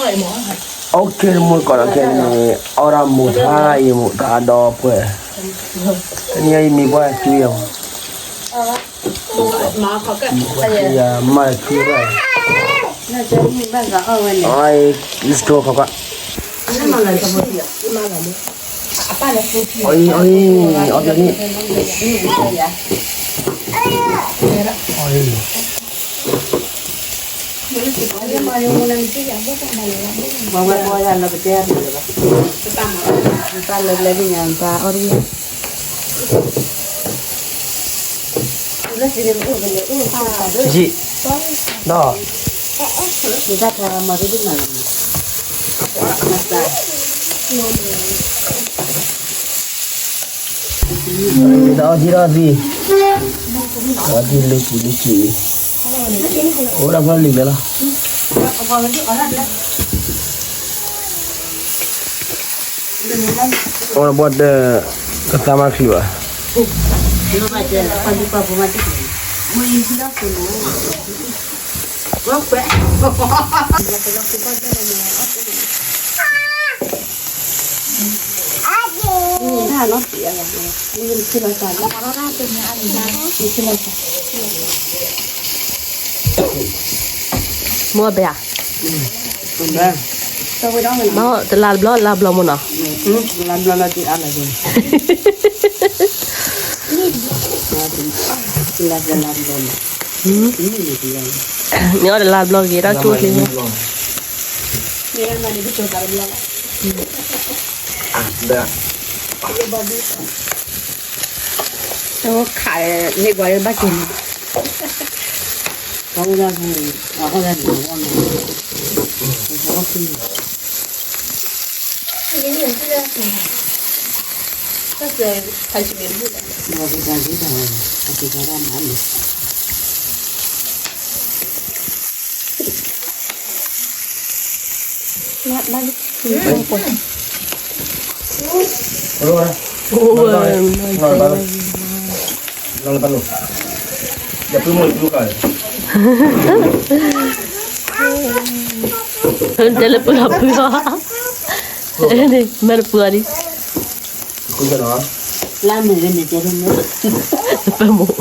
အိၣ်ကဲ မုၢ်ကီးဒီးခဲန့ၣ် အီၣ်ဒၣ်မိၢ်ထါအံၤ မိၢ်ထါဒီးပှဲၤ, တနံၤအံၤမံၤပှဲၤသွံၣ်အီၤ, မ့ၢ်ပှဲၤသွံၣ်အီၤ, မၤလၢခံရၢ်, အီၣ် let's go ခီခီ, အီၣ်အံၤ အီၣ်အံၤ အီၣ်တန့ၣ်, အီၣ်အံၤ ပှၤဝဲပှၤယၤလၢပတဲအပျဲၢ်လၢၤဘၣ်, ပၢ်လၢပျဲၢ်ပညါပၢ်အီၣ်တဂ့ၤ, ယံာ်, ဒီး, တၢ်ခါမၤဒ်ဒ်မၤလီၤမး, ဒီးဒ်ဒီးဒ်, ဒီးဒ်လၢကံလၢကံ, အိၣ်ဒၣ်ဖျၢၣ်လံၤလဲၣ်လီၤ. အိၣ်ဘၣ်ဒီး ကသးမၤချံဘၣ်. မိၢ်ဘဲဧါ, မ့ၢ်တလါတဘျီ လါဘျီမ့ၢ်နီၤ, နအီၣ်တလါတဘျီဂ့ၤ တၢ်ကၠိချ့, ခးန့ၢ်ကွၢ်ဘၣ်က့ၤန့ၣ်, တဲလၢပုၢ်လီၤပုၢ်လီၤ, မ့ၢ်တပုၢ်အီၤဒံး, လၢမ့ၢ်န့ၣ်တဲလၢမ့ၢ်, တပၢၢ်မိၢ်